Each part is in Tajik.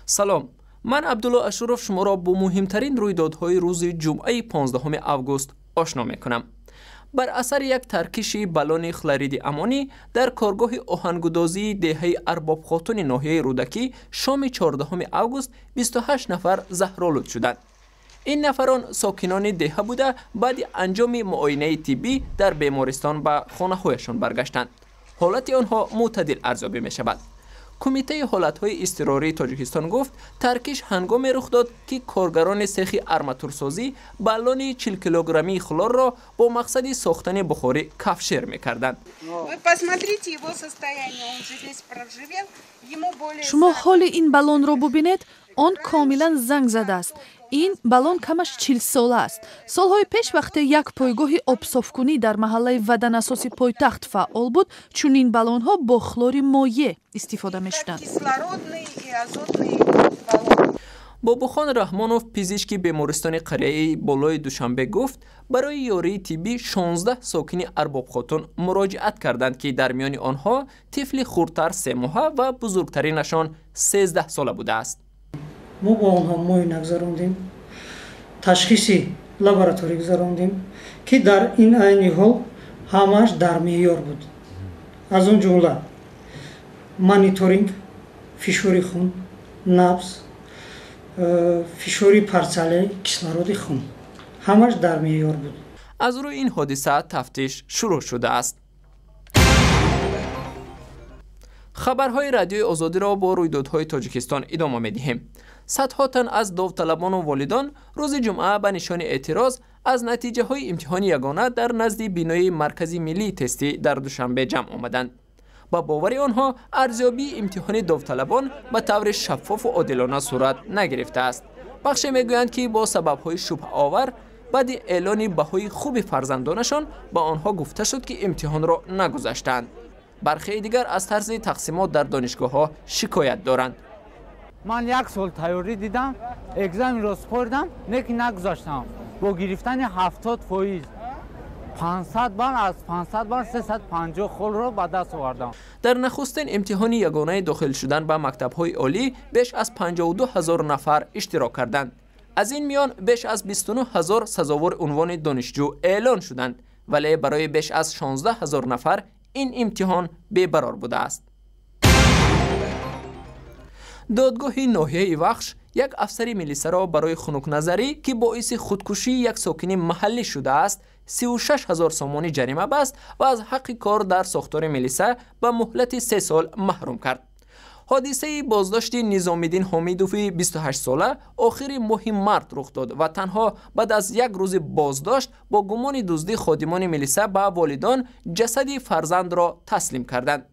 Салом, ман Абдулло Ашуров шуморо бо муҳимтарин рӯйдодҳои рӯзи ҷумъаи 15 август ошно мекунам. Бар асари як таркиши баллони хлориди аммонӣ дар коргоҳи оҳангудозии деҳаи Арбобхотуни ноҳияи Рӯдакӣ шоми 14 август 28 нафар заҳролуд шуданд. Ин нафарон сокинони деҳа буда, баъди анҷоми муоинаи тиббӣ дар бемористон ба хонаҳояшон баргаштанд. Ҳолати онҳо мӯътадил арзёбӣ мешавад. Кумитаи ҳолатҳои изтирории Тоҷикистон гуфт, таркиш ҳангоме рух дод, ки коргарони сехи арматурсозӣ баллони 40 килограммии хлорро бо мақсади сохтани бухорӣ кафшер мекарданд. Шумо ҳоли ин баллонро бубинед, он комилан занг задааст. Ин баллон камаш 40 сола аст. Солҳои пеш, вақте як пойгоҳи обсофкунӣ дар маҳаллаи Ваданасоси пойтахт фаъол буд, чунин баллонҳо бо хлори моеъ истифода мешуданд. Бобухон Раҳмонов, пизишки бемористони қарияи болои Душанбе, гуфт, барои ёрии тиббӣ 16 сокини Арбобхотун муроҷиат карданд, ки дар миёни онҳо тифли хурдтар 3 моҳа ва бузургтаринашон 13 сола будааст. Мо бо онҳо муоина гузарондем, ташхиси лабораторӣ гузарондем, ки дар ин айни ҳол ҳамааш дар меъёр буд, аз он ҷумла мониторинг фишори хун, набз, фишори парсиалии кислороди хун, ҳамааш дар меъёр буд. Аз рӯи ин ҳодиса тафтиш шурӯъ шудааст. Хабарҳои Радиои Озодиро бо рӯйдодҳои Тоҷикистон идома медиҳем. Садҳо тан аз довталабону волидон рӯзи ҷумъа ба нишони эътироз аз натиҷаҳои имтиҳони ягона дар назди бинои Маркази миллии тестӣ дар Душанбе ҷамъ омаданд. Ба бовари онҳо, арзёбии имтиҳони довталабон ба таври шаффофу одилона сурат нагирифтааст. Бахше мегӯянд, ки бо сабабҳои шубҳаовар баъди эълони баҳои хуби фарзандонашон ба онҳо гуфта шуд, ки имтиҳонро нагузаштаанд. Бархеи дигар аз тарзи тақсимот дар донишгоҳҳо шикоят доранд. Ман як сол тайёрӣ дидам, экзаменро супоридам, лекин нагузаштам. Бо гирифтани 70%, 500 бал, аз 500 бал 350 холро ба даст овардам. Дар нахустин имтиҳони ягонаи дохил шудан ба мактабҳои олӣ беш аз 52 ҳазор нафар иштирок карданд. Аз ин миён беш аз 29 ҳазор сазовори унвони донишҷӯ эълон шуданд, вале барои беш аз 16 ҳазор нафар ин имтиҳон бебарор будааст. Додгоҳи ноҳияи Вахш як афсари милисаро барои хунукназарӣ, ки боиси худкушии як сокини маҳаллӣ шудааст, 36 ҳазор сомонӣ ҷарима баст ва аз ҳаққи кор дар сохтори милиса ба муҳлати 3 сол маҳрум кард. Ҳодисаи боздошти Низомиддин Ҳомидови 28сола охири моҳи март рух дод ва танҳо баъд аз як рӯзи боздошт бо гумони дуздӣ ходимони милиса ба волидон ҷасади фарзандро таслим карданд.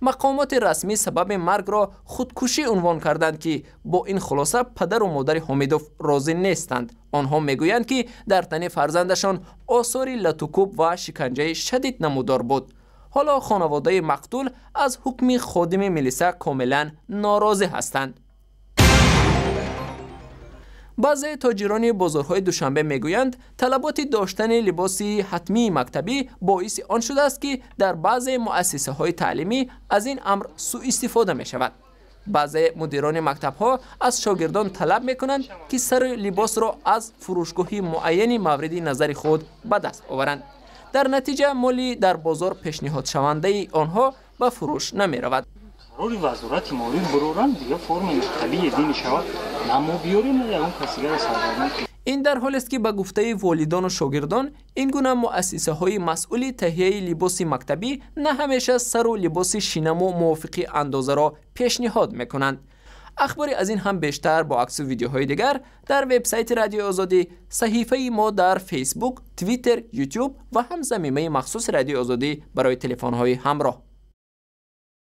Мақомоти расмӣ сабаби маргро худкушӣ унвон карданд, ки бо ин хулоса падару модари Ҳомидов розӣ нестанд. Онҳо мегӯянд, ки дар тани фарзандашон осори латукӯб ва шиканҷаи шадид намудор буд. Ҳоло хонаводаи мақтул аз ҳукми ходими милиса комилан норозӣ ҳастанд. Баъзе тоҷирони бозорҳои Душанбе мегӯянд, талаботи доштани либоси ҳатмии мактабӣ боиси он шудааст, ки дар баъзе муассисаҳои таълимӣ аз ин амр сӯистифода мешавад. Баъзе мудирони мактабҳо аз шогирдон талаб мекунанд, ки сари либосро аз фурӯшгоҳи муайяни мавриди назари худ ба даст оваранд. Дар натиҷа моли дар бозор пешниҳодшавандаи онҳо ба фурӯш намеравад. Қарори Вазорати маориф буроранд, дига формаи мактабӣ едӣ мешавад. На мо биёрем, на ягон кас дигара саргардон. Ин дар ҳолест, ки ба гуфтаи волидону шогирдон, ин гуна муассисаҳои масъули таҳияи либоси мактабӣ на ҳамеша сару либоси шинаму мувофиқи андозаро пешниҳод мекунанд. Ахбори аз ин ҳам бештар бо аксу видеоҳои дигар дар вебсайти Радиои Озодӣ, саҳифаи мо дар Фейсбук, Твиттер, Ютуб ва ҳам замимаи махсуси Радиои Озодӣ барои телефонҳои ҳамроҳ.